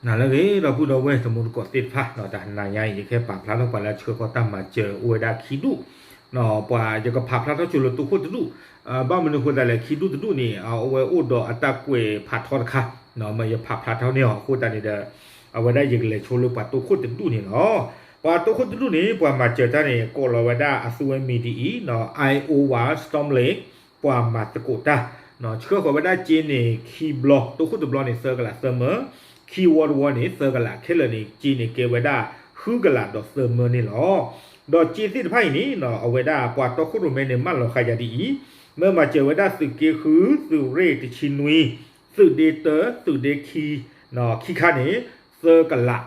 နၤလၢအဂ့ၤ ဒီပုၢ်ဒီဝဲၢ်တံၤသကိးသ့ၣ်တဖၣ်, တၢ်ဟါညါအံၤ ယကဟဲပာ်ဖျါထီၣ်ပှၤလၢအဆှၢဃီၤတၢ်မၤစၢၤအိၣ်ဝဲဒၣ်ခံဒူၣ်, ပှၤယကဖးဖျါထီၣ်ဆိလၢတိခိၣ်တဒူၣ်, ဘၣ်မနုၤအဃိသတးလဲၣ် ခံဒူၣ်တဒူၣ်န့ၣ် အဝဲအိၣ်ဒီးအတၢ်ကွဲးဖးထီတခါ, မ့ၢ်ယဖးဖျါထီၣ်န့ၢ်အီၤအဃိသတးန့ၣ်ဒီး အဝဲဒၣ်ယကလဲၤဆိလၢပှၤတိခိၣ်တဒူၣ်န့ၣ်လီၤ. ပှၤတိခိၣ်တဒူၣ်န့ၣ် ပှၤမၤစၢၤတၢ်န့ၣ် ကိးလီၤဝဲဒၣ်အသုဝဲမံၤဒ်အံၤ, Iowa Storm Lake ပှၤမၤသကိးတၢ်, ဆှၢဃီၤဝဲဒၣ်စ့န့ၣ်ခံဘျီ, တိခိၣ်တဘျီန့ၣ် သၢကလးသၢမၢ, ခံဝီတဝီန့ၣ် သၢကလး, ခဲလၢာ်န့ၣ် စ့န့ၣ်ကဲဝဲဒၣ် ဃုကလးဒီးသၢမၢန့ၣ်လီၤ. ဒီးစ့သ့ၣ်တဖၣ်အံၤန့ၣ် အဝဲဒၣ်ပှၤတီခိၣ်ရိၣ်မဲန့ၣ် မၢလီၤဃာ်ယၤဒ်အံၤ, မ့ၢ်မၤစၢၤဝဲဒၣ်သုးက့ဃု သုးရ့ၣ်တဆံနွံ, သုးဒ့တၢ သုးဒ့ခံ, ခံခါန့ၣ် သၢကလး,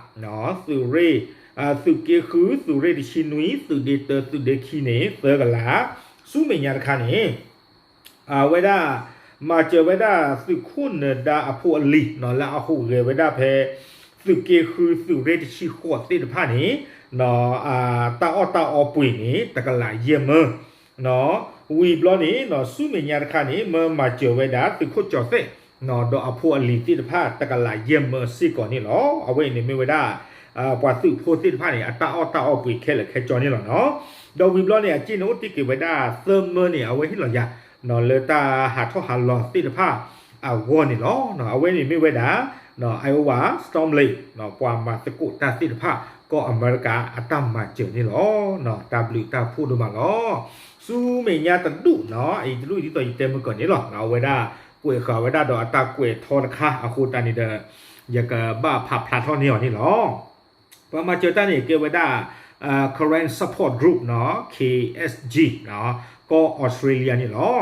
သုးရ့ၣ်, သုးက့ဃု သုးရ့ၣ်တဆံနွံ, သုးဒ့တၢ သုးဒ့ခံန့ၣ် သၢကလး, ဆူမဲာ်ညါတခါန့ၣ် အဝဲဒၣ် မၤစၢၤဝဲဒၣ်သုးခိၣ်နၢၤဒါအဖိအလံၤ လၢအဟူးဂဲၤဝဲဒၣ်ဖဲ သုးက့ဃု သုးရ့ၣ်တဆံဃိးသ့ၣ်တဖၣ်န့ၣ် တၢ်အီၣ်တၢ်အီပှ့ၤန့ၣ် တကလးယဲၢ်မၢ, ဝံၤဘျီန့ၣ် ဆူမဲာ်ညါတခါန့ၣ် မၢမၤစၢၤဝဲဒၣ်သုးခိၣ်ကၠီၤသဲး ဒီးအဖိအလံၤသ့ၣ်တဖၣ် တကလးယဲၢ်မၢစ့ၢ်ကီးန့ၣ်လီၤ. အဝဲအံၤန့ၣ်မ့ၢ်ဝဲဒၣ် ပှၤသုးဖိသ့ၣ်တဖၣ်န့ၣ် အတၢ်အီၣ်တၢ်အီပှ့ၤခဲလၢာ်ခဲဆ့န့ၣ်လီၤနီၤ. ဒီးဝံၤဘျီန့ၣ် အစ့န့ၣ်အိၣ်တ့ၢ်က့ၤဝဲဒၣ်သၢမၢန့ၣ် အဝဲဟ့ၣ်လီၤယၤ လၢတၢ်ဟးထီၣ်ဟးလီၤသ့ၣ်တဖၣ်အဂီၢ်န့ၣ်လီၤ. အဝဲန့ၣ်မ့ၢ်ဝဲဒၣ် Iowa Storm Lake ပှၤမၤသကိးတၢ်သ့ၣ်တဖၣ် ကီၢ်အမဲရကၤအတၢ်မၤစၢၤန့ၣ်လီၤ. တၢ်ဘျုးတၢ်ဖှိၣ်ဒိၣ်မးလီၤ. ဆူမဲာ်ညါတဒူၣ်နီၤ အံၤတဒူၣ်ဒ်သိးယတဲမုၢ်ကီၢ်န့ၣ်လီၤ. အဝဲဒၣ်ကွဲးဃာ်ဝဲဒၣ်ဒီးအတၢ်ကွဲးထီတခါအဃိသတးန့ၣ်ဒီး ယကဘၣ်ဖးဖျါထီၣ်န့ၢ်အီၤန့ၣ်လီၤ. ပှၤမၤစၢၤတၢ်န့ၣ် ကဲဝဲဒၣ် Karen Support Group နီၤ K S G ကီၢ်အီစထြ့လယါန့ၣ်လီၤ.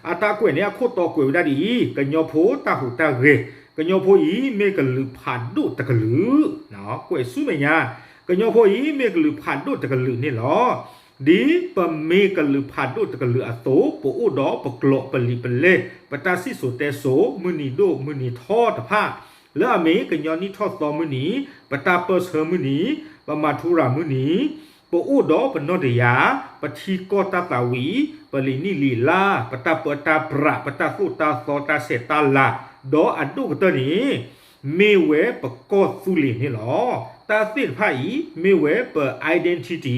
အတၢ်ကွဲးန့ၣ် အခိၣ်တီကွဲးဝဲဒၣ်ဒ်အံၤ, ကညီဖိတၢ်ဟူးတၢ်ဂဲၤ, ကညီဖိအံၤ မ့ၢ်ကလုာ်ဖးဒိၣ်တကလုာ်, ကွဲးဆူမဲာ်ညါ, ကညီဖိအံၤ မ့ၢ်ကလုာ်ဖးဒိၣ်တကလုာ်န့ၣ်လီၤ. ဒ်ပမ့ၢ်ကလုာ်ဖးဒိၣ်တကလုာ်အသိး ပအိၣ်ဒီးပကျိာ်ပလံာ်ပလဲၢ် ပတၢ်စံၣ်စိၤတဲစိၤ မုၢ်နံၤဒိၣ်မုၢ်နံၤထီတဖၣ် လၢအမ့ၢ် ကညီနံၣ်ထီၣ်သီမုၢ်နံၤ, ပတၢ်ပၢၢ်ဆၢမုၢ်နံၤ, ပမၤထူရၤမုၢ်နံၤ, ပအိၣ်ဒီးပနီၢ်တယၢ်, ပထံကီၢ်တၢ်သးဝံၣ်, ပလံာ်နံၣ်လံာ်လါ, ပတၢ်ပၢတၢ်ပြး, ပတၢ်သိၣ်တၢ်သီတၢ်ဆဲးတၢ်လၤ, ဒီးအဒိၣ်ကတၢၢ်န့ၣ် မ့ၢ်ဝဲပကီၢ်သူလ့ၤန့ၣ်လီၤ. တၢ်သ့ၣ်တဖၣ်အံၤ မ့ၢ်ဝဲပ identity,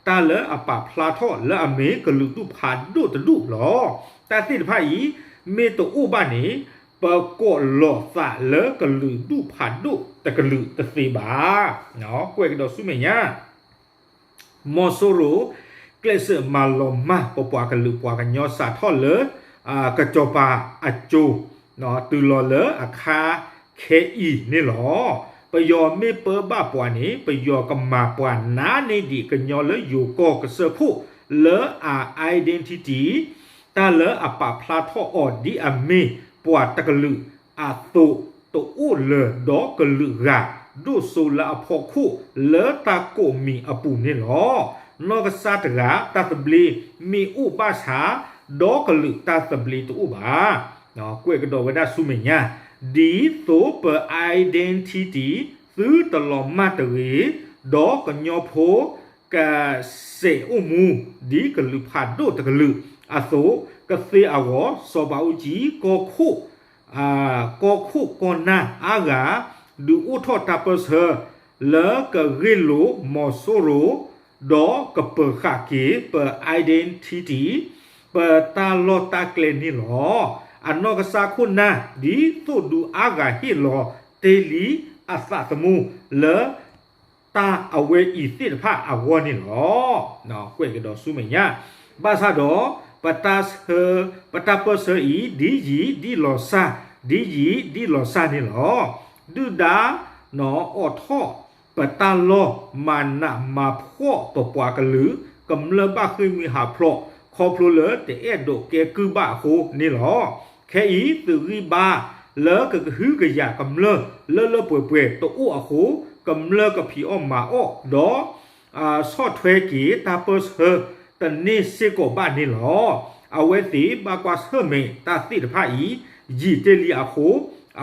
တၢ်လၢအပာ်ဖျါထီၣ်လၢအမ့ၢ်ကလုာ်ဒူၣ်ဖးဒိၣ်တဒူၣ်လီၤ. တၢ်သ့ၣ်တဖၣ်အံၤ မ့ၢ်တအိၣ်ဘၣ်န့ၣ် ပကိးလီၤသးလၢကလုာ်ဒူၣ်ဖးဒိၣ်တကလုာ်တသ့ဘၣ်. ကွဲးကဒီးဆူမဲာ်ညါ မီၤစိရိၤ ကျဲးစၢးမၤလီၤမၢ်ပပှၤကလုာ်ပှၤကညီစးထီၣ်လၢ ကစီၤပၤအစိၤ တုၤလီၤလၢအခါခဲအံၤန့ၣ်လီၤ. ပယီၤမ့ၢ်ပၢဘၣ်ပှၤန့ၣ် ပယီၤကမၤပှၤနါန့ၢ်ဒံးကညီလၢယိၤကီၢ်ကစၢၢ်ခိၣ် လၢအ identity တၢ်လၢအပာ်ဖျါထီၣ်အီၤဒ်အမ့ၢ်ပှၤတကလုာ်အသိး တအိၣ်လၢၤဒီးကလုာ်ဂၤ ဒိၣ်စိလၢအဖီခိၣ်လၢတၢ်ကိးမံၤအပူၤန့ၣ်လီၤ. နီၢ်ကစၢ်တဂၤတၢ်သဘျ့မ့ၢ်အိၣ်ဘၣ်ဆၣ် ဒီကလုာ်တၢ်သဘျ့တအိၣ်ဘၣ်. ကွဲးကဒီးဝဲဒၣ်ဆူမဲာ်ညါ, ဒ်သိးပ identity သုတလီၤမၢ်တဂ့ၤ, ဒီးကညီဖိ ကစဲးအိၣ်မူ ဒ်ကလုာ်ဖးဒိၣ်တကလုာ်အသိး, ကသ့အဂီၢ် စီၤဘးအူကၠံ ကီၢ်ခိၣ် ကီၢ်ခိၣ်ကီၢ်နၢ်အါဂၤ ဒုးအိၣ်ထီၣ်တၢ်ပၢၢ်ဆၢ လၢကဂ့ၢ်လိာ်မီၤစိရိၤ ဒီးကပၢၤဃာ်က့ၤပ identity ပတၢ်လီၢ်တၢ်ကျဲန့ၣ်လီၤ. အနီၢ်ကစၢ်ခိၣ်နၢ် ဒ်သိးဒုးအါဂၤဟ့ၣ်လီၤတ့ၢ်လံအသးသမူလၢ တၢ်အဝဲအံၤသ့ၣ်တဖၣ်အဂီၢ်န့ၣ်လီၤ. ကွဲးကဒီးဆူမဲာ်ညါ, ဘၣ်ဆၣ်ဒီး ပတၢ်ဆၢ ပတၢ်ပၢၢ်ဆၢအံၤ ဒ်ယံာ်ဒ်လီၤစၢ် ဒ်ယံာ်ဒ်လီၤစၢ်န့ၣ်လီၤ. ဒုၣ်ဒါ နီၢ်အိးထီၣ်ပတၢ်လီၢ် မၤနးမၤဖှီၣ်ပပှၤကလုာ် ကမျၢၢ်ဘၣ်ဃ့ၢ်မှံဟးဖျိး ခီဖျိလၢတအဲၣ်ဒိးကဲကုၢ်ဘၣ်အဃိန့ၣ်လီၤ. ခဲအံၤ သုးဂံၢ်ဘါလၢကကဟုကယာ်ကမျၢၢ်လၢလၢပှဲၤပှဲၤတအိၣ်အဃိ ကမျၢၢ်ကဖံးအီၣ်မၤအီၣ်ဒီး ဆီၣ်ထွဲက့ၤတၢ်ပၢၢ်ဆၢတန့ၢ်စ့ၢ်ကီးဘၣ်န့ၣ်လီၤ. အဝဲသ့ၣ်ဘၣ်ကွၢ်ဆၢၣ်မဲာ်တၢ်သ့ၣ်တဖၣ်အံၤ ယံာ်တ့ၢ်လံအဃိ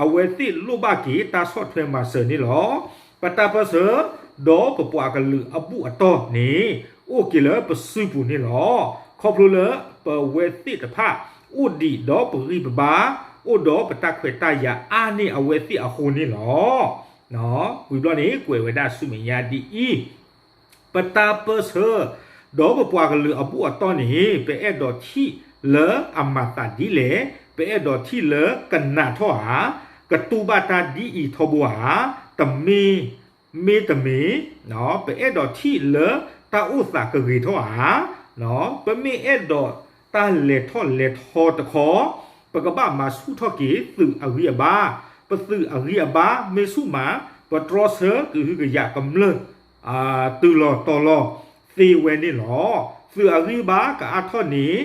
အဝဲသ့ၣ်လိၣ်ဘၣ်က့ၤတၢ်ဆီၣ်ထွဲမၤစၢၤန့ၣ်လီၤ. ပတၢ်ပၢၢ်ဆၢ ဒီးပပှၤကလုာ်အဘူၣ်အတီၢ်န့ၣ် အိၣ်က့ၤလၢပစုပူၤန့ၣ်လီၤ. ခီဖျိလၢပဝဲသ့ၣ်တဖၣ် အိၣ်ဒံးဒီးပဂံၢ်ပဘါ အိၣ်ဒီးပတၢ်ခွဲးတၢ်ယာ်အါန့ၢ်အဝဲသ့ၣ်အဃိန့ၣ်လီၤ. ဝံၤဘျီန့ၣ် ကွဲးဝဲဒၣ်ဆူမဲာ်ညါဒ်အံၤ, ပတၢ်ပၢၢ်ဆၢ ဒီးပပှၤကလုာ်အဘူၣ်အတီၢ်န့ၣ် ပအဲၣ်ဒိးထံၣ်လၢအမၤသးဒ်လဲၣ်, ပအဲၣ်ဒိးထံၣ်လၢကနးထီၣ်ဧါ, ကတူၢ်ဘၣ်တၢ်ဒ်အံၤထီဘိဧါ, တမ့ၢ် မ့တမ့ၢ် ပအဲၣ်ဒိးထံၣ်လၢတၢ်အိၣ်သးကဂ့ၤထီၣ်ဧါ, ပမ့ၢ်အဲၣ်ဒိးတၢ်လဲၤထီၣ်လဲၤထီတခီ, ပကဘၣ်မၤဆူၣ်ထီၣ်က့ၤသုးအဂံၢ်အဘါ, ပသုးအဂံၢ်အဘါမ့ၢ်ဆူၣ်မး, ပတြီဆၢကဟုကယာ်ကမျၢၢ် တုၤလီၤတီၤလီၤသ့ဝဲန့ၣ်လီၤ. သုးအဂံၢ်ဘါကအါထီၣ်န့ၣ်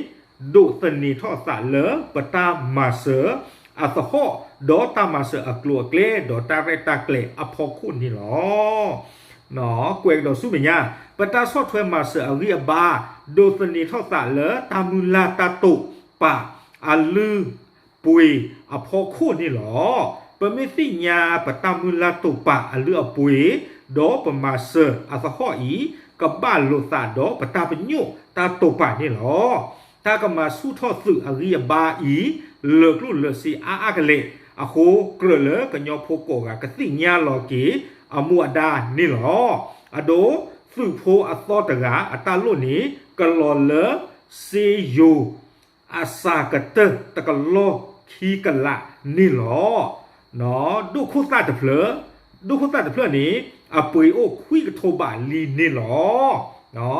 ဒိးသန့ၤထီၣ်အသးလၢပတၢ်မၤစၢၤအသဟီၣ်, ဒီးတၢ်မၤစၢၤအကျိၤအကျဲ, ဒီးတၢ်ရဲၣ်တၢ်ကျဲၤအဖီခိၣ်န့ၣ်လီၤ. ကွဲးကဒီးဆူမဲာ်ညါ, ပတၢ်ဆီၣ်ထွဲမၤစၢၤအဂံၢ်အဘါ ဒိးသန့ၤထီၣ်သးလၢတၢ်မုၢ်လၢ်တၢ်တိာ်ပာ်အလုၢ်ပှ့ၤအဖီခိၣ်န့ၣ်လီၤ. ပမ့ၢ်သ့ၣ်ညါပတၢ်မုၢ်လၢ်တိာ်ပာ်အလုၢ်အပှ့ၤ, ဒီးပမၤစၢၤအသဟီၣ်အံၤ ကဘၣ်လိာ်သးဒီးပတၢ်ပညိၣ်တၢ်တိာ်ပာ်န့ၣ်လီၤ. တၢ်ကမၤဆူၣ်ထီၣ်သုးအဂံၢ်အဘါအံၤ လၢာ်ကျိၣ်လၢာ်စ့အါအါကလဲာ်အဃိ, ကြၢးလၢကညီဖိကိးဂၤကသ့ၣ်ညါလီၤက့ၤအမူအဒါန့ၣ်လီၤ. အဒိ သုးဖိအသီတဂၤအတၢ်လိၣ်န့ၣ် ကလီၤလၢစ့ယိၤ အစှၤကတၢၢ်တကလီၢ်ခံကလးန့ၣ်လီၤ. ဒိၣ်ခိၣ်သၣ်တဖျၢၣ်, ဒိၣ်ခိၣ်သၣ်တဖျၢၣ်န့ၣ် အပှ့ၤအိၣ်ခွံကထိဘးလံန့ၣ်လီၤ.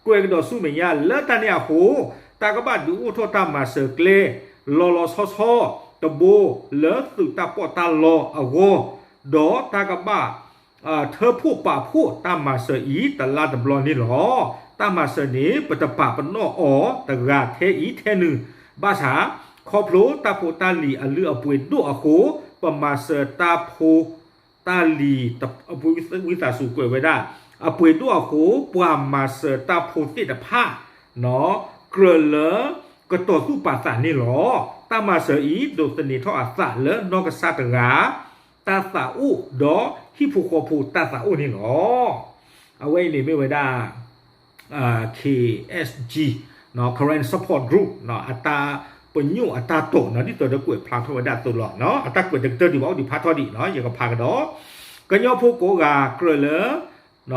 ကွဲးကဒီးဆူမဲာ်ညါလၢတၢ်န့ၣ်အဃိ, တၢ်ကဘၣ်ဒုးအိၣ်ထီၣ်တၢ်မၤစၢၤကျဲ လီၤလီၤဆီဆီတဘိလၢသုးတၢ်ပီးတၢ်လီအဂီၢ်, ဒီးတၢ်ကဘၣ် ထၢဖှိၣ်ပာ်ဖှိၣ်တၢ်မၤစၢၤအံၤတလါတဘျီန့ၣ်လီၤ. တၢ်မၤစၢၤန့ၣ် ပတပာ်ပနီၣ်အီၤတဂၤထဲအံၤထဲနုၤ, ဘၣ်ဆၣ် ခီဖျိတၢ်ဖိတၢ်လံၤအလုၢ်အပှ့ၤဒိၣ်အဃိ, ပမၤစၢၤတၢ်ဖိ တၢ်လံၤ ဝံသးစူၤကွဲးဝဲဒၣ် အပှ့ၤဒိၣ်အဃိ ပှၤမၤစၢၤတၢ်ဖိသ့ၣ်တဖၣ် ကြၢးလၢ ကတီၤသူၣ်ပာ်သးန့ၣ်လီၤ. တၢ်မၤစၢၤအံၤ ဒိးသန့ၤထီၣ်အသးလၢနီၢ်ကစၢ်တဂၤ တၢ်သးအိၣ်ဒီးဟံၣ်ဖိဃီဖိတၢ်သးအိၣ်န့ၣ်လီၤ. အဝဲအံၤန့ၣ်မ့ၢ်ဝဲဒၣ် KSG, Karen Support Group အတၢ်ပညိၣ်အတၢ်တိာ် ဒ်သိးဒီးကွဲးဖျါထီၣ်ဝဲဒၣ်အသိးလီၤ. အတၢ်ကွဲးတကတၢၢ်ဒံးဘၣ် အိၣ်ဒံးဖးထီဒံး ယကဖးကဒီး ကညီဖိကိးဂၤကြၢးလၢ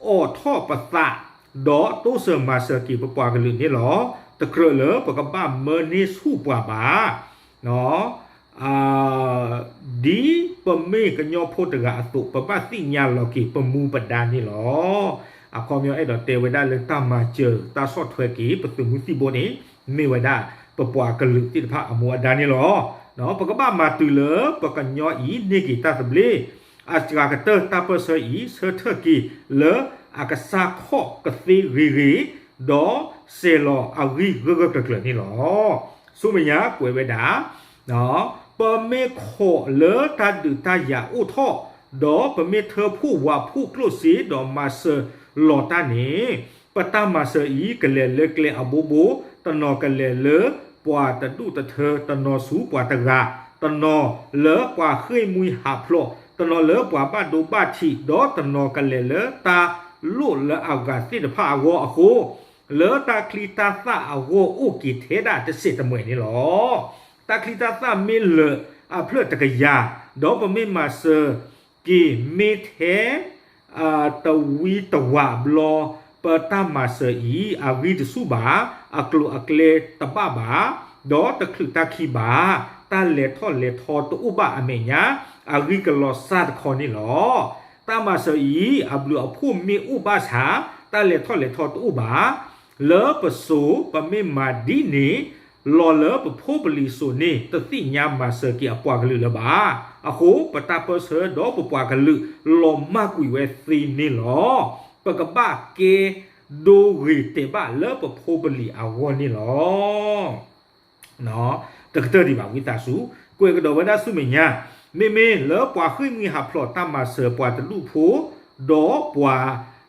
အိးထီၣ်ပသး ဒီးတိစၢၤမၤစၢၤက့ၤပပှၤကလုာ်န့ၣ်လီၤ. တကြၢးလၢပကဘၣ်မၢန့ၢ်ဆူၣ်ပှၤဘၣ် ဒ်ပမ့ၢ်ကညီဖိတဂၤအသိး ပဘၣ်သ့ၣ်ညါလီၤက့ၤပမူပဒါန့ၣ်လီၤ. အခီပညီအဲၣ်ဒိးတဲဝဲဒၣ်လၢတၢ်မၤစၢၤတၢ်ဆီၣ်ထွဲက့ၤ ပသုးမုၢ်သံၣ်ဘိန့ၣ် မ့ၢ်ဝဲဒၣ်ပပှၤကလုာ်သ့ၣ်တဖၣ်အမူအဒါန့ၣ်လီၤ. ပကဘၣ်မၤတုၤလၢပကညီအံၤန့ၢ်က့ၤတၢ်သဘျ့ အစှၤကတၢၢ်တၢ်ပၢၢ်ဆၢအံၤ ဆၢထၢၣ်က့ၤလၢအကစၢ်ခီၣ်ကသ့ဂ့ၤဂ့ၤ ဒီးစဲၤလီၤအဂံၢ်ဂၢၢ်ဂၢၢ်ကျၢၤကျၢၤန့ၣ်လီၤ. ဆူမဲာ်ညါကွဲးဝဲဒၣ် ပမ့ၢ်ခိးလၢတၢ်ဒုးတၢ်ယၤအိၣ်ထီၣ်, ဒီးပမ့ၢ်ထၢဖှိၣ်ဝးဖှိၣ်ကျိၣ်စ့ဒီးမၤစၢၤလီၤတၢ်န့ၣ်, ပတၢ်မၤစၢၤအံၤကလဲၤလၢကျဲအဘိဘိ, တနီၤကလဲၤလၢပှၤတဒူၣ်တထၢ, တနီၤဆူပှၤတဂၤ, တနီၤလၢပှၤဃ့ၢ်မှံဟးဖျိး, တနီၤလၢပှၤဘၣ်ဒိဘၣ်ထံး, ဒီးတနီၤကလဲၤလၢတၢ်လိၣ်လၢအဂၤသ့ၣ်တဖၣ်အဂီၢ်အဃိ, လၢတၢ်ချံတၢ်သၣ်အဂီၢ်အိၣ်က့ၤထဲဒၣ်တစဲးတမှဲးန့ၣ်လီၤ. တၢ်ချံတၢ်သၣ်မ့ၢ်လၢာ်အဖျၢၣ်တကယၤ, ဒီးပမ့ၢ်မၤစၢၤက့ၤမ့ၢ်ထဲ တဝံတဝးဘျီ, ပတၢ်မၤစၢၤအံၤ အဂံၢ်တဆူၣ်ဘၣ်, အကျိၤအကျဲတဘၣ်ဘၣ်, ဒီးတချုးတၢ်ခံဘၣ်, တၢ်လဲၤထီၣ်လဲၤထီတအိၣ်ဘၣ်အမဲာ်ညါ, အဂံၢ်ကလီၤစၢ်တခီန့ၣ်လီၤ. တၢ်မၤစၢၤအံၤ အဘျုးအဖှိၣ်မ့ၢ်အိၣ်ဘၣ်ဆၣ်, တၢ်လဲၤထီၣ်လဲၤထီတအိၣ်ဘၣ်. လၢပစိၤပမ့ၢ်မၤဒ်န့ၣ် လီၤလၢပဖိပလံၤစိၤန့ၣ် တသ့ၣ်ညါမၤစၢၤက့ၤအပှၤကလုာ်လၢၤဘၣ်. အဃိ ပတၢ်ပၢၢ်ဆၢဒီးပပှၤကလုာ်လီၤမၢ်ကွံာ်ဝဲသ့န့ၣ်လီၤ. ပကဘၣ်ကဲဒိဂ့ၤတဲာ်ဘၣ်လၢပဖိပလံၤအဂီၢ်န့ၣ်လီၤ. တကတၢၢ်ဒံးဘၣ်ဝံသးစူၤ, ကွဲးကဒီးဝဲဒၣ်ဆူမဲာ်ညါ, မ့မ့ၢ်လၢပှၤဃ့ၢ်မှံဟးဖျိးတၢ်မၤစၢၤပှၤတဒူၣ်ဖိ, ဒီးပှၤ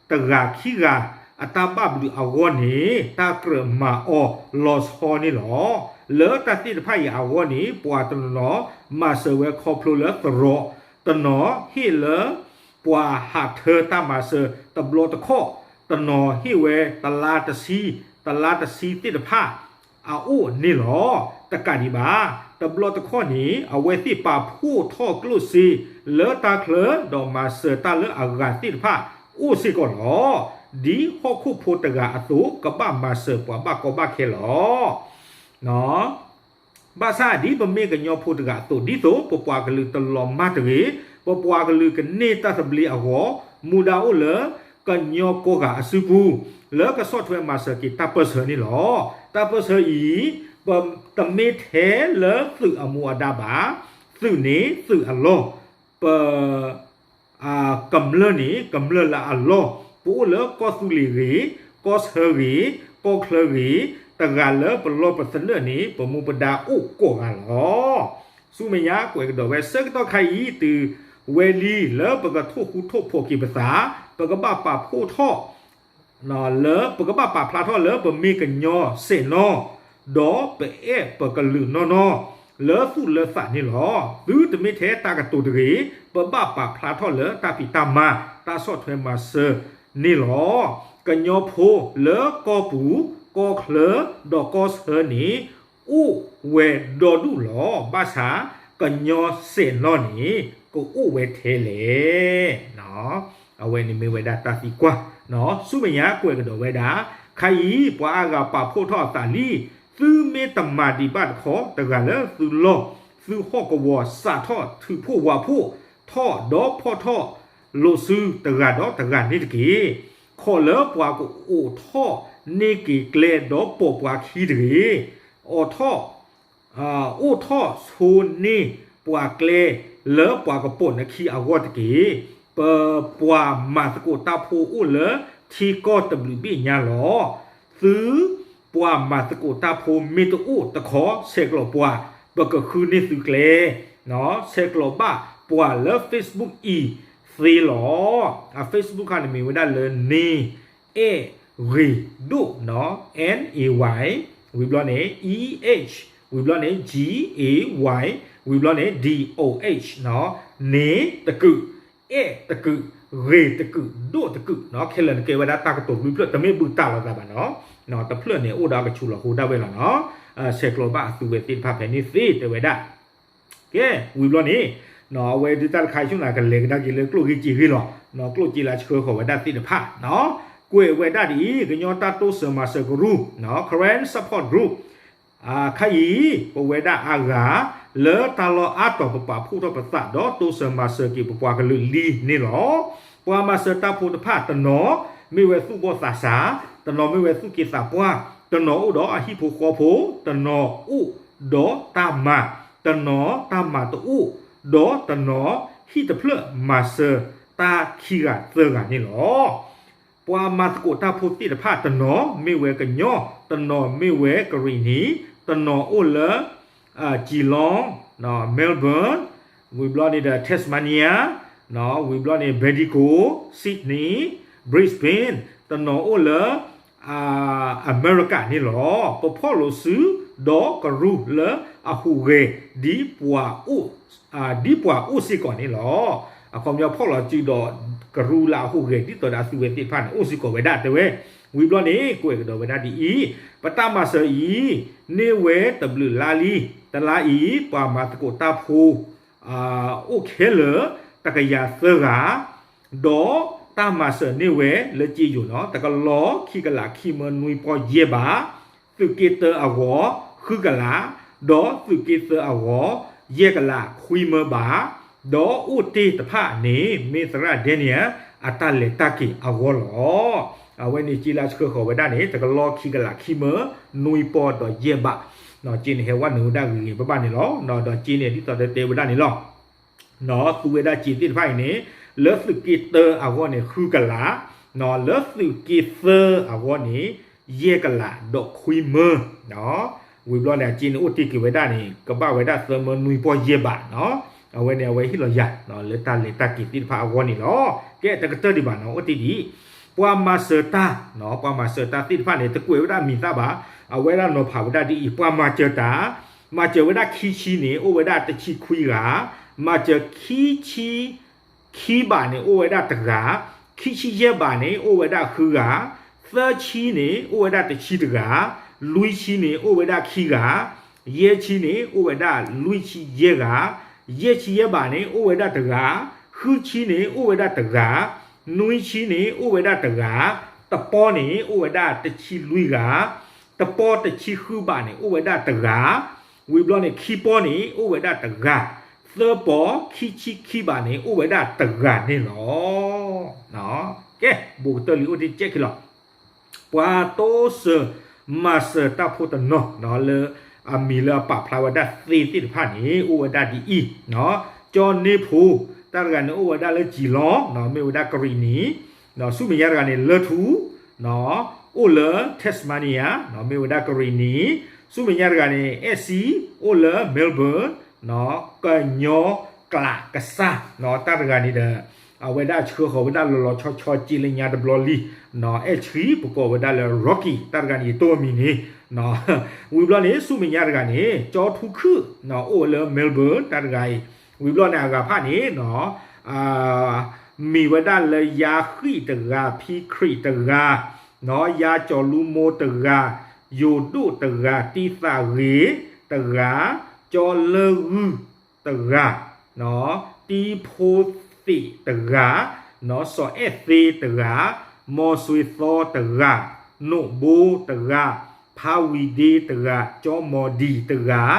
တဂၤခံဂၤအတၢ်ဘၣ်ဘျုးအဂီၢ်န့ၣ် တၢ်ကြၢးမၤအီၤလီၤဆီန့ၣ်လီၤ. လၢတၢ်သ့ၣ်တဖၣ်အံၤအဂီၢ်န့ၣ် ပှၤတနီၤနီၤမၤစၢၤဝဲခီဖျိလၢသရိာ်, တနီၤဟ့ၣ်လၢ ပှၤဟးထၢတၢ်မၤစၢၤတဘျီတခီၣ်, တနီၤဟ့ၣ်ဝဲတလါတဆံ, တလါတဆံသ့ၣ်တဖၣ်အအိၣ်န့ၣ်လီၤ. တကးဒံးဘၣ်, တဘျီတခီၣ်န့ၣ် အဝဲသ့ၣ်ပာ်ဖှိၣ်ထီၣ်ကျိၣ်စ့လၢတၢ်ချၢ ဒီးမၤစၢၤတၢ်လၢအဂၤသ့ၣ်တဖၣ်အိၣ်စ့ၢ်ကီးလီၤ. ဒ်ဟီၣ်ခိၣ်ဖိတဂၤအသိး ကဘၣ်မၤစၢၤပှၤဘၣ်ကီဘၣ်ခဲလီၤ. ဘၣ်ဆၣ်ဒ်ပမ့ၢ်ကညီဖိတဂၤအသိး ဒ်သိးပပှၤကလုာ်တလီၤမၢ်တဂ့ၤ, ပပှၤကလုာ်ကန့ၢ်တၢ်သဘျ့အဂီၢ် မူဒါအိၣ်လၢကညီကိးဂၤအစုပူၤ လၢကဆီၣ်ထွဲမၤစၢၤက့ၤတၢ်ပၢၢ်ဆၢန့ၣ်လီၤ. တၢ်ပၢၢ်ဆၢအံၤ ပတမ့ၢ်ထဲလၢသုးအမူအဒါဘၣ်, သုးန့ၣ်သုးအလီၢ်, ပ ကမျၢၢ်န့ၣ် ကမျၢၢ်လၢအလီၢ်, ပအိၣ်လၢကီၢ်သူလ့ၤဂ့ၤ, ကီၢ်ဆၢဂ့ၤ, ကီၢ်ချၢဂ့ၤ, တဂၤလၢပလီၢ်ပသနၢၣ်န့ၣ် ပမူပဒါအိၣ်ကိးဂၤလီၤ. ဆူမဲာ်ညါကွဲးကဒီးဝဲဆၢကတီၢ်ခါအံၤ တုၤဝဲလံလၢပကထိၣ်ဃူထိၣ်ဖိးက့ၤပသး, ပကဘၣ်ပာ်ဖှိၣ်ထီၣ် လၢပကဘၣ်ပာ်ဖျါထီၣ်လၢပမ့ၢ်ကညီစဲးနီၢ်, ဒီးပအဲၣ်ပကလုာ်နီၢ်နီၢ် လၢသူၣ်လၢသးန့ၣ်လီၤ. သုတမ့ၢ်ထဲတၢ်ကတိၤတဂ့ၤ, ပဘၣ်ပာ်ဖျါထီၣ်လၢတၢ်ဖံးတၢ်မၤ တၢ်ဆီၣ်ထွဲမၤစၢၤန့ၣ်လီၤ. ကညီဖိလၢကီၢ်ပူၤ, ကီၢ်ချၢ, ဒီးကီၢ်ဆၢန့ၣ် အိၣ်ဝဲဒီဒူၣ်လီၤ. ဘၣ်ဆၣ်ကညီစဲးနီၢ်န့ၣ် ကအိၣ်ဝဲထဲလဲၣ်. အဝဲန့ၣ်မ့ၢ်ဝဲဒၣ်တၢ်သံကွၢ်, ဆူမဲာ်ညါကွဲးကဒီးဝဲဒၣ်, ခါအံၤ ပှၤအါဂၤပာ်ဖှိၣ်ထီၣ်အသးလံ, သုမ့ၢ်တမၤဒံးဘၣ်တခီ တဂၤလၢသုလီၢ်, သုဟီၣ်ကဝီၤ စးထီၣ်ထုးဖှိၣ်ဝးဖှိၣ်ထီၣ် ဒီးဖီၣ်ထီၣ်လိာ်စုတဂၤဒီးတဂၤန့ၣ်တက့ၢ်. ခိးလၢပှၤကအိးထီၣ်န့ၢ်က့ၤကျဲ ဒီးပိာ်ပှၤခံတဂ့ၤ. အိးထီၣ် အိးထီၣ်ဆိန့ၢ်ပှၤကျဲ လၢပှၤကပိာ်နခံအဂီၢ်တက့ၢ်. ပပှၤမၤသကိးတၢ်ဖိအိၣ်လၢထံကီၢ်တဘျုးဘ့ၣ်ညါလီၤ. သုပှၤမၤသကိးတၢ်ဖိမ့ၢ်တအိၣ်တခီ ဆဲးကျိးပှၤ ပကဃုန့ၢ်သုကျဲ, ဆဲးကျိးဘၣ်ပှၤလၢ Facebook အံၤသ့လီၤ. အ Facebook ခါန့ၣ်မ့ၢ်ဝဲဒၣ်လၢ န့ၢ် အဲၣ်ဂ့ၤဒိၣ်, N A Y, ဝံၤဘျီန့ၣ် E H, ဝံၤဘျီန့ၣ် G A Y, ဝံၤဘျီန့ၣ် D O H, န့ၢ်တကုး, အဲၣ်တကုး, ဂ့ၤတကုး, ဒိၣ်တကုး, ခဲလၢာ်န့ၣ်ကဲဝဲဒၣ်တၢ်ကတိၤလွံၢ်ဖျၢၣ် တမ့ၢ်ဘုးတၢ်လိာ်သးဘၣ်နီၤ. တဖျၢၣ်န့ၣ်အိၣ်ဒီးအကဆူးလီၤဟိဒၣ်ဝဲလီၤနီၤ. ဆဲးကျိးဘၣ်အသုဝဲသ့ၣ်တဖၣ်ဖဲန့ၣ်သ့တဲဝဲဒၣ်. ကဲ, ဝံၤဘျီန့ၣ် အဝဲဒုးတၢ်တခါဆူၣ်နၤကလဲၤကဒါက့ၤလၢကျိၣ်ဂ့ၢ်စ့ဂ့ၢ်လီၤ. ကျိၣ်စ့လၢဆှၢဃီၤဝဲဒၣ်သ့ၣ်တဖၣ်, ကွဲးဝဲဒၣ်ဒ်အံၤ, ကညီတၢ်တိစၢၤမၤစၢၤကရူၢ်, Karen Support Group, ခါအံၤ ပဝဲဒၣ်အါဂၤ လၢတၢ်လီၢ်အါတီၤ ပပာ်ဖှိၣ်ထီၣ်ပသးဒီးတိစၢၤမၤစၢၤက့ၤပပှၤကလုာ်လံန့ၣ်လီၤ. ပှၤမၤစၢၤတၢ်ဖိတဖၣ် တနီၤမ့ၢ်ဝဲသူၣ်ဘီၣ်သးစၢ်, တနီၤမ့ၢ်ဝဲသူၣ်က့သးပှၢ်, တနီၤအိၣ်ဒီးအဟံၣ်ဖိဃီဖိ, တနီၤအိၣ်ဒီးတၢ်မၤ, တနီၤတၢ်မၤတအိၣ်, ဒီးတနီၤဟံၣ်တဖျၢၣ်မၤစၢၤတၢ်ခံဂၤသၢဂၤန့ၣ်လီၤ. ပှၤမၤသကိးတၢ်ဖိသ့ၣ်တဖၣ် တနီၤမ့ၢ်ဝဲကညီ, တနီၤမ့ၢ်ဝဲကရံၣ်နံၤ, တနီၤအိၣ်လၢ Geelong, Melbourne, ဝံၤဘျီန့ၣ်ဒီး Tasmania, ဝံၤဘျီန့ၣ် Bendigo, Sydney, Brisbane, တနီၤအိၣ်လၢ အမဲရကၤန့ၣ်လီၤ. ပဖီၣ်လိာ်စု ဒီးကရူၢ်လၢအဟူးဂဲၤ ဒ်ပှၤအိၣ်စ့ၢ်ကီးန့ၣ်လီၤ. အခီပညီဖီၣ်လိာ်စုဒီးကရူၢ်လၢအဟူးဂဲၤ ဒ်သိးဒီးအသုဝဲသ့ၣ်တဖၣ်န့ၣ် အိၣ်စ့ၢ်ကီးဝဲဒၣ်တဲဝဲ. ဝံၤဘျီန့ၣ် ကွဲးကဒီးဝဲဒၣ်ဒ်အံၤ, ပတၢ်မၤစၢၤအံၤ န့ၢ်ဝဲတဘျုးလါလံ. တလါအံၤ ပှၤမၤသကိးတၢ်ဖိ အိၣ်ခဲလၢာ် တကယၤသၢဂၤ, ဒီးတၢ်မၤစၢၤန့ၢ်ဝဲလၢက့ယိာ်နီၤ တကလီၤခံကလးခံမၢနွံပီၢ်ယဲၢ်ဘး, သုးက့တၢအဂီၢ် ဃုကလး, ဒီးသုးက့သၢအဂီၢ် ယဲၢ်ကလးခွံမၢဘး, ဒီးအိၣ်တ့ၢ်တဖၣ်န့ၣ် မ့ၢ်သရၣ် Daniel အတၢ်လဲၤတၢ်က့ၤအဂီၢ်လီၤ. အဝဲန့ၣ်စ့လၢဆှၢဃီၤဝဲဒၣ်န့ၣ် တကလီၤခံကလးခံမၢနွံပီၢ်ဒီးယဲၢ်ဘး, စ့န့ၣ်ဟဲဝဲနုာ်ဝဲဒၣ်ဂ့ၤဂ့ၤဘၣ်ဘၣ်န့ၣ်လီၤ. ဒီးစ့န့ၣ်ဒ်သိးဒီးတဲဝဲဒၣ်န့ၣ်လီၤ. သူဝဲဒၣ်စ့သ့ၣ်တဖၣ်အံၤန့ၣ် လၢသုးက့တၢအဂီၢ်န့ၣ် ဃုကလး, လၢသုးက့သၢအဂီၢ်န့ၣ် ယဲၢ်ကလးဒီးခွံမၢ, ဝံၤဘျီန့ၣ် အစ့န့ၣ်အိၣ်တ့ၢ်က့ၤဝဲဒၣ်န့ၣ် ကဘၣ်ဝဲဒၣ်သၢမၢနွံပီၢ်ယဲၢ်ဘးနီၤ. အဝဲန့ၣ် အဝဲဟ့ၣ်လီၤယၤ လၢတၢ်လဲၤတၢ်က့ၤသ့ၣ်တဖၣ်အဂီၢ်န့ၣ်လီၤ. ကဲ တကတၢၢ်ဒံးဘၣ်နီၤ အိၣ်တ့ၢ်ဒံး ပှၤမၤစၢၤတၢ်, ပှၤမၤစၢၤတၢ်သ့ၣ်တဖၣ်န့ၣ် တကွဲးဝဲဒၣ်မံၤသၣ်ဘၣ်, အဝဲဒၣ်နီၤဖးဝဲဒၣ်ဒ်အံၤ, ပှၤမၤစၢၤတၢ်, မၤစၢၤဝဲဒၣ်ခံဆံန့ၣ် အိၣ်ဝဲဒၣ်တဆံခွံဂၤ, မၤစၢၤခံဆံ ခံဘးန့ၣ် အိၣ်ဝဲဒၣ်တဂၤ, ခံဆံယဲၢ်ဘးန့ၣ် အိၣ်ဝဲဒၣ်ဃုဂၤ, သၢဆံန့ၣ် အိၣ်ဝဲဒၣ်တဆံတဂၤ, လွံၢ်ဆံန့ၣ် အိၣ်ဝဲဒၣ်ခံဂၤ, ယဲၢ်ဆံန့ၣ် အိၣ်ဝဲဒၣ်လွံၢ်ဆံယဲၢ်ဂၤ, ယဲၢ်ဆံယဲၢ်ဘးန့ၣ် အိၣ်ဝဲဒၣ်တဂၤ, ဃုဆံန့ၣ် အိၣ်ဝဲဒၣ်တဂၤ, နွံဆံန့ၣ် အိၣ်ဝဲဒၣ်တဂၤ, တပီန့ၣ် အိၣ်ဝဲဒၣ်တဆံလွံၢ်ဂၤ, တပီတဆံဃုဘးန့ၣ် အိၣ်ဝဲဒၣ်တဂၤ, ဝံၤဘျီန့ၣ် ခံပီန့ၣ် အိၣ်ဝဲဒၣ်တဂၤ, သၢပီခံဆံခံဘးန့ၣ် အိၣ်ဝဲဒၣ်တဂၤန့ၣ်လီၤ. ကဲ, ဘူးကတၢၢ်လံအိၣ်တကဲးခံလီၤ. ပှၤတိစၢၤမၤစၢၤတၢ်ဖိတနီၤ လၢအမံၤလၢအပာ်ဖျါဝဲဒၣ်သ့သ့ၣ်တဖၣ်န့ၣ် အိၣ်ဝဲဒၣ်ဒ်အံၤ, ကၠီန့ၢ်ဖိ တၢ်တဂၤန့ၣ် အိၣ်ဝဲဒၣ်လၢကၠံၤလီၤ မ့ၢ်ဝဲဒၣ်ကရံၣ်နံၤ, ဆူမဲာ်ညါတဂၤန့ၣ် လၢထူ အိၣ်လၢ Tasmania မ့ၢ်ဝဲဒၣ်ကရံၣ်နံၤ, ဆူမဲာ်ညါတဂၤန့ၣ် အဲၣ်စံ အိၣ်လၢ Melbourne ကညီကျးကစၢ် တၢ်တဂၤန့ၣ်ဒီး အဝဲဒၣ်ဆှၢဃီၤဝဲဒၣ်လီၤလီၤဆီဆီစ့လၢညါတဘျီလံ, အဲၣ်ဆံ ပကိးဝဲဒၣ်လၢ Rocky တၢ်တဂၤန့ၣ် ယတိၢ်အမံၤန့ၣ်, ဝံၤဘျီန့ၣ် ဆူမဲာ်ညါတဂၤန့ၣ် ကၠီထူခုၣ် အိၣ်ဝဲလၢ Melbourne တၢ်တဂၤအံၤ, ဝံၤဘျီန့ၣ် အဂၤဖၣ်န့ၣ် မ့ၢ်ဝဲဒၣ်လၢယါဃံၣ်တဂၤ, ဖံခရံာ်တဂၤ, ယါကၠီၤလူမိၢ်တဂၤ, ယိၤဒိၣ်တဂၤ, တံသးဂ့ၤတဂၤ, ကၠီလၢဂုၢ်တဂၤ, တံဖိသ့းတဂၤ, စီၤအဲၣ်သ့တဂၤ, မီၤစွ့ၤသီတဂၤ, နိၣ်ဘိတဂၤ, ဖါဝံၤဒ့တဂၤ, ကၠီမီၤဒံၤတဂၤ,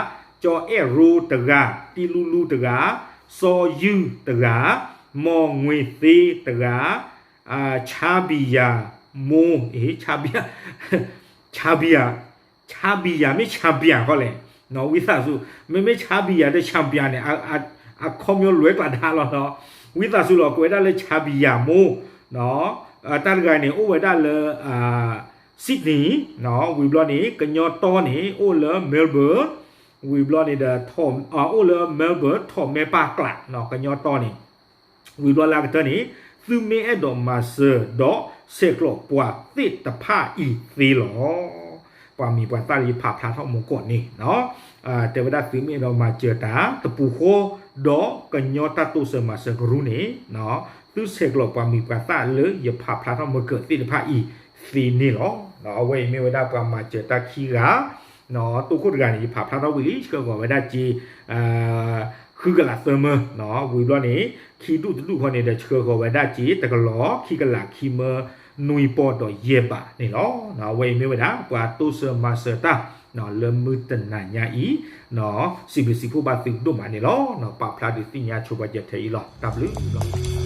ကၠီအဲၣ်ရိတဂၤ, တံလူလူတဂၤ, စီၤယုၢ်တဂၤ, မီၤငွ့ၤသ့တဂၤ, ဆါဘံယၤမိၢ်, ဆါဘံယၤ, ဆါဘံယၤ, ဆါဘံယၤမ့ၢ်ဆါဘံယၤဃီလဲၣ်, ဝံသးစူၤ, မ့မ့ၢ်ဆါဘံယၤဒီးဆါဘံယၤန့ၣ် အခီပညီလွဲၢ်ကျါဒါလီၤနီၤ, ဝံသးစူၤလီၤ ကိးဝဲဒၣ်လၢဆါဘံယၤမိၢ်, တၢ်တဂၤန့ၣ် အိၣ်ဝဲဒၣ်လၢ Sydney, ဝံၤဘျီန့ၣ် ကညီတီန့ၣ် အိၣ်လၢ Melbourne, ဝံၤဘျီန့ၣ်ဒီး အိၣ်လၢ Melbourne ထီၣ်မဲပၢ်ကျး ကညီတီန့ၣ် ဝံၤဘျီလၢအကတၢၢ်န့ၣ် သုမ့ၢ်အဲၣ်ဒိးမၤစၢၤဒီးဆဲးကျိးပှၤသ့ၣ်တဖၣ်အံၤသ့လီၤ. ပှၤမံၤပှၤသၣ်လၢယဖးဖျါထီၣ်မူကီၢ်န့ၣ် တဲဝဲဒၣ်သုမ့ၢ်အဲၣ်ဒိးမၤစၢၤတၢ်တပူၤဃီ ဒီးကညီတၢ်တိစၢၤမၤစၢၤကရူၢ်န့ၣ် သုဆဲးကျိးပှၤမံၤပှၤသၣ်လၢယဖးဖျါထီၣ်မူကီၢ်သ့ၣ်တဖၣ်အံၤသ့န့ၣ်လီၤ. အဝဲအံၤမ့ၢ်ဝဲဒၣ်ပှၤမၤစၢၤတၢ်ခံဂၤ တိခိၣ်တဂၤန့ၣ် ယဖးဖျါထီၣ်ဝံၤလံ ဆှၢဃီၤဝဲဒၣ်စ့ ဃုကလးသၢမၢ, ဝံၤဘျီန့ၣ် ခံဒူၣ်တဒူၣ်ဃီန့ၣ်ဒီး ဆှၢဃီၤဝဲဒၣ်စ့တကလီၤ ခံကလးခံမၢ နွံပီၢ်ဒီးယဲၢ်ဘးန့ၣ်လီၤ. အဝဲအံၤမ့ၢ်ဝဲဒၣ် ပှၤတိစၢၤမၤစၢၤတၢ် လၢမုၢ်တနၤညါအံၤ စံးဘျုးစံးဖှိၣ်ဘၣ်သုဒိၣ်မးန့ၣ်လီၤ. ပာ်ဖျါဒုးသ့ၣ်ညါဆိပာ်စၢၤထဲအံၤလီၤ. တၢ်ဘျုးလီၤ.